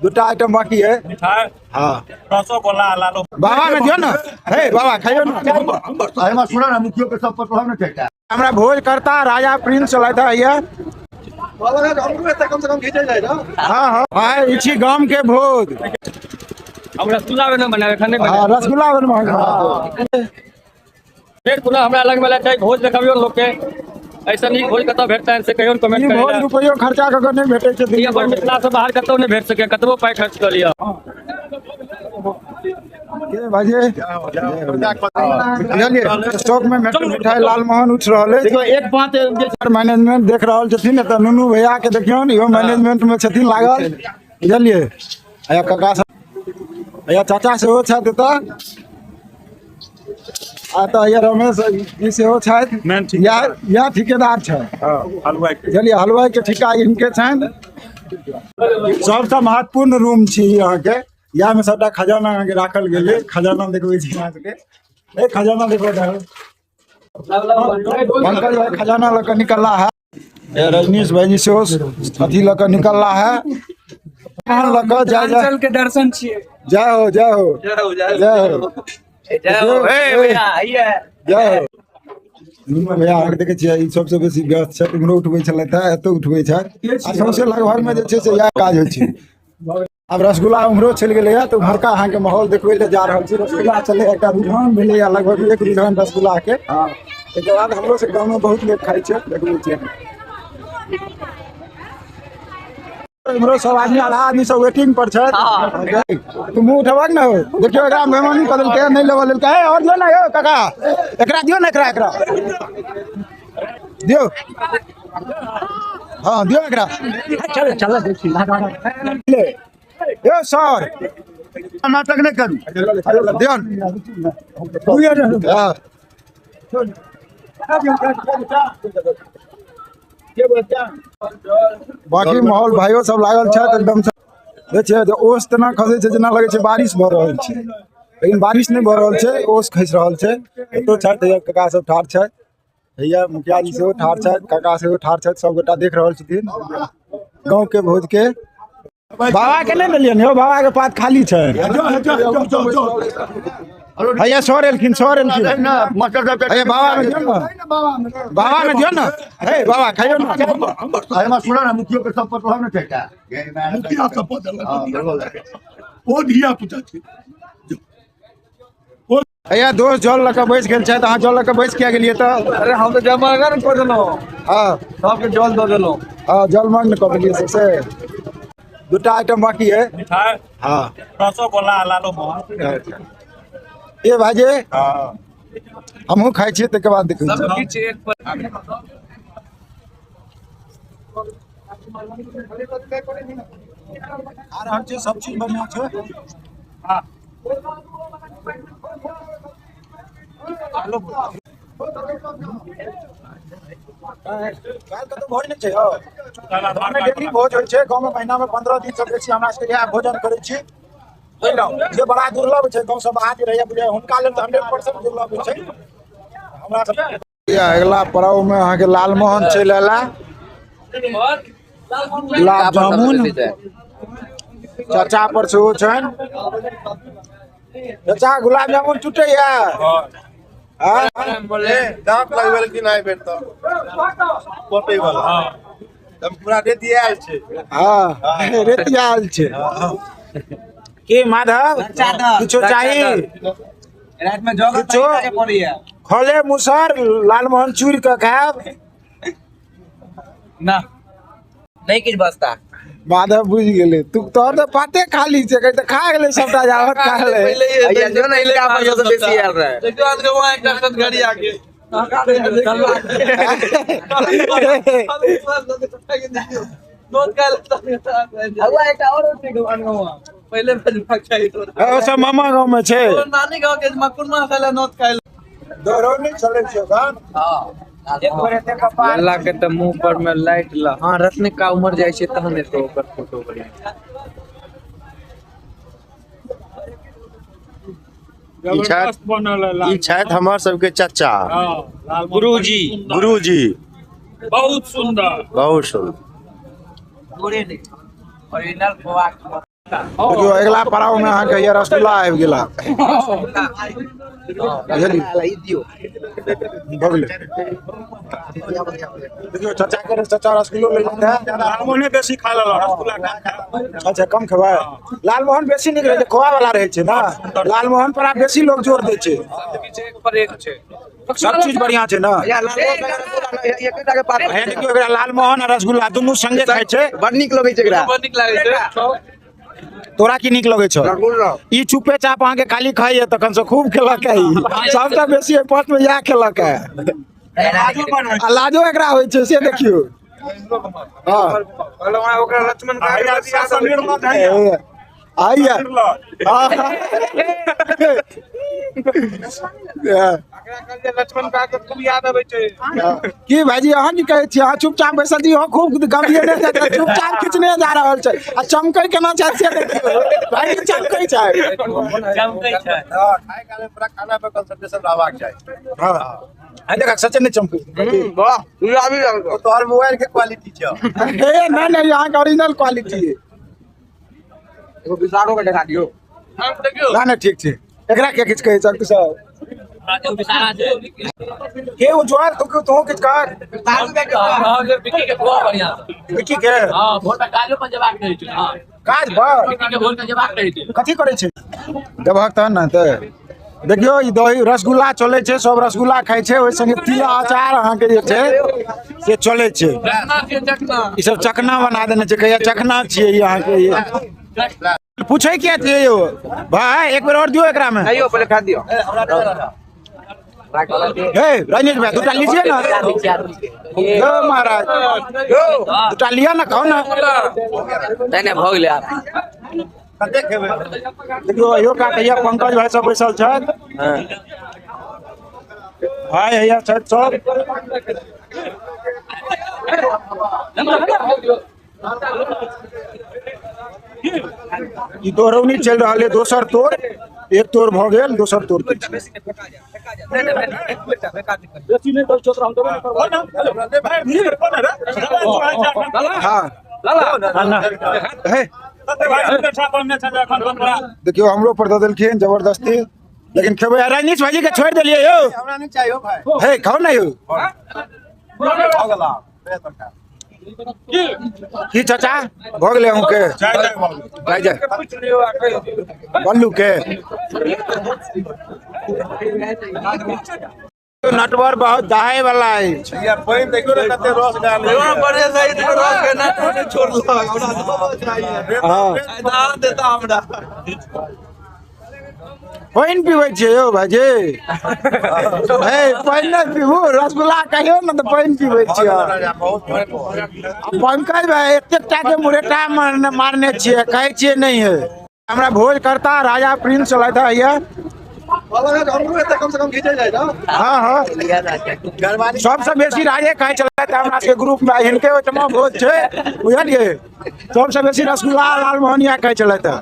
दूटा आइटम बाकी है। मिठाई। हाँ। रसगुल्ला लालो। बाबा में दियो ना, हे बाबा खाइयो ना। एहिमे सुनऽ ने, मुखियो के सब पर ने छै। हमरा भोज करता राजा प्रिंस चलैत है। कम से कम घीचल जाए ना। हाँ भाई, ई छी गाम के भोज। हम रसगुल्ला बना बनावे खाने। हाँ, रसगुल्ला बनवा। फेर पुनः हमरा लग में छै भोज, देखबियो लोग के। ऐसा नीक भोज कतऽ भेटतै से कहियो कमेंट ई करै भोज लए। रुपयो खर्चा कऽ के नहि भेटै छै। ई अपन मिथिला से बाहर कतौ नहि भेट सकै, कतबो पाइ खर्च कऽ लिअ। के भाईजी, बुझलियै, स्टॉक में मिठाई लालमोहन उठि रहल अछि। देखियौ, एक पाँच सर मैनेजमेंट देख रहल छथिन। एतऽ नुनू भैया के देखियौन, इहो मैनेजमेंट में छथिन लागल, बुझलियै। आ काका सब, भैया चाचा सेहो छथि एतऽ। आ तऽ हैया रमेश जी सेहो छथि। मेन इएह इएह ठिकेदार छै। हलवाई के। बुझलियै, हलवाई के ठिका हिनके छनि। सबसँ महत्वपूर्ण रूम छी ई अहाँके। इएह मे सबटा खजाना अहाँके राखल गेल अछि। खजाना देखबै छी अहाँ सबके। ए खजाना देखो, पंकज भाई खजाना लऽ कऽ निकलला है। ए रजनीश भाईजी सेहो अथी लऽ कऽ निकलला है, लऽ कऽ जय जय के दर्शन छियै। जय हो, जय हो, जय हो, जय हो। नुनू भैया अहाँके देखै छियै, ई सबसँ बेसी व्यस्त छथि। उम्हरो उठबै छलथि हेँ, एतौ उठबै छथि आ सौंसे लगभगमे जे छै से इएह काज होइ छै। आब रसगुल्ला उम्हरो चलि गेलैए, तऽ उम्हरका अहाँके माहौल देखबै लए जा रहल छी। रसगुल्ला चलै, एकटा रुझान भेलैए, लगभग एक रुझान रसगुल्लाके। ताहिके बाद हमरो सबके गाँवमे बहुत लोक खाइ छै। देखबै छियै, इम्हरो सब आदमी, आधा आदमी सब वेटिंग पर छथि। तू मुँह उठेबक ने हो। देखियौ, एकरा मेहमानी कऽ देलकै, नहि लेबऽ लेलकै। हे, आओर दियौ ने यौ काका, एकरा दियौ ने, एकरा एकरा दियौ। हाँ, दियौ एकरा। ले यौ सर। नाटक नहि करू। दियौ ने। हाँ। बाकी माहौल भाइयो सब लागल छथि एकदम से। देखियै जे ओस तेना खसै छै जेना लगै छै बारिश भऽ रहल छै, लेकिन बारिश नहि भऽ रहल छै, ओस खसि रहल छै। एतौ छथि, हैया काका सब ठाढ़ छथि, हैया मुखिया जी सेहो ठाढ़ छथि, काका सेहो ठाढ़ छथि। सब गोटा देख रहल छथिन गाँव के भोज के। बाबा के नहि देलियनि यौ, बाबा के पात खाली छै। हैया सर एलखिन, सर एलखिन। मास्टर साहब। हैया बाबा में दियौ ने, बाबा में दियौ ने। हे बाबा खाइयौ ने। एहिमे सुनऽ ने, मुखियो के सब पर ने छै। मुखिया सब बदल, ओ धिया पुता छै। हैया दोस्त जल लऽ कऽ बैस गेल छथि। अहाँ जल लऽ कऽ बैस किया गेलियै तऽ? अरे, हम तऽ जलमग्न कऽ देलहुँ। सबके जल दऽ देलहुँ। हँ, जलमग्न कऽ देलियै सबसे। दूटा आइटम बाकी है। मिठाई। रसगुल्ला लालो मोहन। ए भाईजी, हमहूँ खाइ छियै, ताहिके बाद देखै छियै। किछु एक पर। खा रहल छै, सब चीज बढ़िआँ छै। काल्हि कतौ भोज नहि छै यौ? गाँवमे डेली भोज होइ छै। गाँवमे महीनामे 15 दिन से बेसी हमरा सबके इएह भोजन करै छी, बुझलहुँ, जे बड़ा दुर्लभ छै। गाँव से बाहर जे रहैया बुझाय, हुनका लेल तऽ 100% दुर्लभ छै। हमरा सब अगिला पड़ाव मे अहाँके लालमोहन चलि एला, गुलाब जामुन चाचा पर सेहो छनि। चाचा, गुलाब जामुन टूटैया? दाँत लगबेलखिन एहि बेर तऽ कटै वाला हम पूरा रेती आयल छै। हँ, रेती आयल छै। की माधव, किछो चाही? रातिमे जगह किछो? पड़ैया। खले मुसर लालमोहन चूरि कऽ खायब। ना, नहीं किछु बचता। माधव बुझि गेलै, तू तोहर तऽ पाते खाली छै, कहै तऽ खा गेलै सबटा, जावत खा गेलै। भैया जो ने, इनका पर सबसे बेसी आयल रहे। देखियौ, आज के वहाँ एकटा सतघड़ी आके हौआ एकटा और पहिले बजबाक चाही तोरा। ओ सब मामा गाँव में छै। तोर नानी गाँव के मकुनमा खाइला नोत खाइला। दोहरौनी चलै छै ओकर। एक बेर एते कपार लल्ला के तऽ मुंह पर में लाइट ल। हाँ, रत्न का उमर जाइ छै तहन एतौ ओकर फोटो बढ़िया। ई छथि बनल है। ई छथि हमर सबके चचा। गुरुजी। गुरुजी। बहुत सुंदर। बहुत सुन्दर। ओरिजिनल खोआ। देखियौ अगिला पड़ाव में अहाँके ये रसगुल्ला आबि गेला। भऽ गेलै। देखियौ चाचा के चाचा रसगुल्लो ले लेते हैं। लालमोहने बेसी खा लेलक रसगुल्ला। अच्छा कम खेबै? लालमोहन बेसी नीक रहै छै, खोआ वाला रहै छै ना। लालमोहन पर आब बेसी लोग जोर दै छै। सब चीज बढ़िया छै ना। देखियौ एकरा लालमोहन आ रसगुल्ला दुनू संगे खाइ छै, बड़ नीक लगै छै एकरा। बड़ नीक लागै छै। तोरा की नीक लगै छौ? ई चुपे चाप अहाँके खाली खाइए तखन से खूब खेलक है। सबसँ बेसी एहि पट में इएह खेलक है। आ लाजो एकरा होइ छै से देखियौ। हाँ आइए। की भाईजी अहाँ की कहै छी? अहाँ चुपचाप बैसल छी, अहाँ खूब गंभीर नहि छै, चुपचाप खिचने जा रहल छै। आ चमकै केना छै से देखियौ भाईजी, चमकै छै। चमकै छै। खाय काल में पूरा खाना पर कंसंट्रेशन रहबाक चाही। हाँ आ देख सचे नहि चमकै। वाह गुलाबी रंग। ओ तोहर मोबाइल के क्वालिटी छै। हे नहीं नहीं, यहाँ के ओरिजिनल क्वालिटी है। एगो विसारो के देखा दियौ। ना ना ठीक छै। एकरा के किछु कहै छै सब? के उज्जवल तू तू किछु कह। विक्की के खुआ बढ़िया। विक्की के? हां भोर में काजो पर जेबाक रहै छै। हां काज पर विक्की के भोर में जेबाक रहै छै। कथी करै छै? देबहक तहन ने। तऽ देखियौ ई दही रसगुल्ला चलै छै, सब रसगुल्ला खाइ छै, ओहि संगे तिला अचार अहाँके जे छै से चलै छै। ई सब चकना बना देने छै, कहिया चकना छियै ई अहाँके। पूछै किया छियै यौ भाई? एक बेर और दियौ एकरा में। नहीं पहले खा दियो। हे रजनीश भाई दूटा लीजिए ना। यो महाराज दूटा लिया ना, खाओ ना। नहीं नहीं भऽ गेलै आब। देखियौ अहियो कात हैया पंकज भाई सब बैसल छथि। भाई हैया छथि सब। ई दोहरौनी चलि रहल है, दोसर तोर, एक तोर भऽ गेल, दोसर तोर के छै। हाँ देखियौ हमरो पर दऽ देलखिन जबरदस्ती, लेकिन खेबै। रजनीश भाईजी के छोड़ि देलियै यौ। हमरा नहीं चाहिए भाई। हे खाउ ना यौ। की चाचा भऽ गेलै अहूँके? जाय जाय बल्लू के नटवर बहुत दहाय वाला अछि। पानि देखियौ ने कते रस गाल। पानि पीबै छियै यौ भाईजी? हे पानि नहि पीबू, रसगुल्ला कहियौ ने तऽ पानि पीबै छियै। पंकज भाई एतेक टा के मुरेटा मारने छियै, कहै छियै नहि है। हमरा भोज करता राजा प्रिंस चलैत हैया। कम से कम घिचल जाय ना। हाँ हाँ सबसँ बेसी राजे खाइ छलथि हमरा सबके ग्रुप में, हिनके ओहिठमा भोज छै बुझलियै। सबसँ बेसी रसगुल्ला लालमोहन इएह खाइ छलथि।